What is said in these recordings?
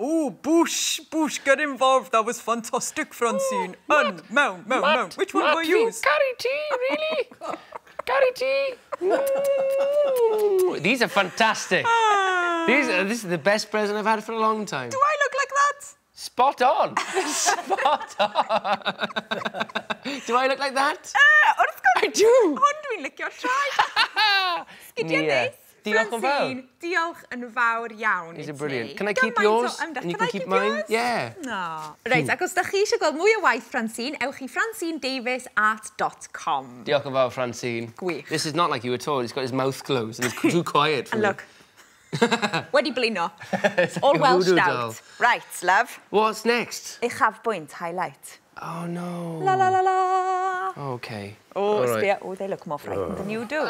Oh, Bush, Bush, get involved. That was fantastic, Francine. Yn, mewn, mewn, mewn. Which one do I use? Caru ti, really? Caru ti. These are fantastic. This is the best present I've had for a long time. Do I look like that? Spot on. Spot on. Do I look like that? Wrth gwrs. I do. Hwn dwi'n licio traed. Sgidiau neis. Diolch yn fawr. Diolch yn fawr iawn. These are brilliant. Can I keep yours? And you can keep mine? Yeah. No. Reit, ac os da chi eisiau gweld mwy o waith Francine, ewch i francinedavisart.com. Diolch yn fawr, Francine. Gwych. This is not like you at all. He's got his mouth closed and he's too quiet for And me. look. Wedi blino. It's like All a Welsh voodoo out. doll. Right, love. What's next? Uchafbwynt, highlight. Oh, no. La la la la. Okay. Oh, All right. sbia. Oh, they look more frightened than you do.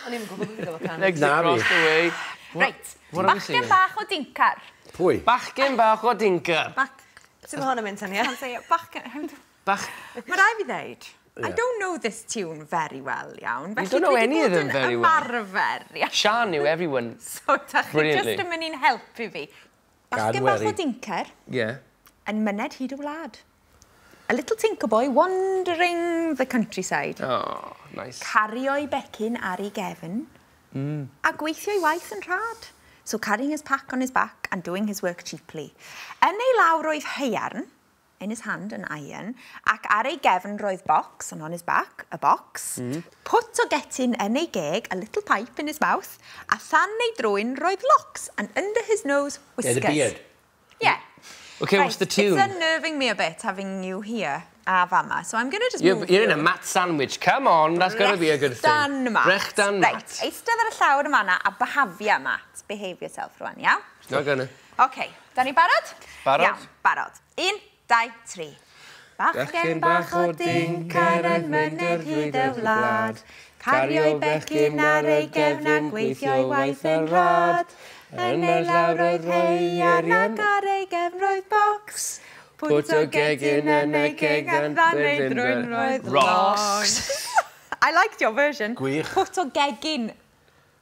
O'n i'n gwybod bod fi'n gwybod can. Legs Na across fi. the way. Right. What are we Bachgen singing? bach o dincar. Pwy? Bachgen bach o dincar. Bach... Sut mae hwn yn mynd tan, ie? Can't say it. Bachgen... Bach... Mae rai fi ddeud, I don't know this tune very well, iawn. You don't know any of them very well. Ymarfer, iawn. Sian knew everyone. So, da chi Brilliantly. just yn mynd i'n helpu fi. Gan Bachgen bach o weri. dincer Yeah. yn myned hyd y wlad. A little tinker boy wandering the countryside. Oh, nice. Cario'i becyn ar ei gefn a gweithio'i waith yn rhad. So carrying his pack on his back and doing his work cheaply. Yn ei law roedd haearn, in his hand an iron, ac ar ei gefn roedd box, and on his back, a box. Pwt o getyn yn ei geg, a little pipe in his mouth, a than ei drwyn roedd locks, and under his nose, Yeah, whiskers. the beard. Yeah. Okay, what's the tune? It's unnerving me a bit having you here, a fama, so I'm going to just You're, move you're in you. a mat sandwich. Come on, that's got to be a good thing. Brechdan, Matt. Brechdan, Matt. Reit, eistedd ar y llawr yma na a behafia, Matt. Behave yourself rwan, iawn? Not gonna. OK, da ni barod? Barod. Iawn, barod. 1, 2, 3. Bachgen bach o dincar yn myned hyd y wlad. Cario'i becyn ar ei gefn a gweithio'i waith yn rhad. Yn ei law roedd haearn ac ar ei gefn roedd bocs. Pwt o gegin yn ei geg a than ei drwyn roedd Rocks. I liked your version. Gwych. Pwt o gegin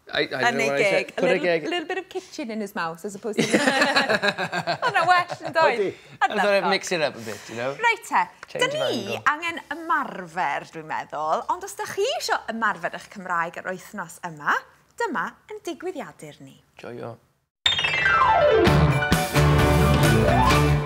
I don't yn know ei what I said. geg. A Put a little, geg. little bit of kitchen in his mouth as opposed to... Hwna well yn doedd? Ydi. I thought I'd mix it up a bit, you know? Reit te, Change dyn of ni angle. angen ymarfer, dwi'n meddwl, ond os ydych chi eisiau ymarfer eich Cymraeg yr wythnos yma, dyma yn digwyddiadur ni. Joio. Thank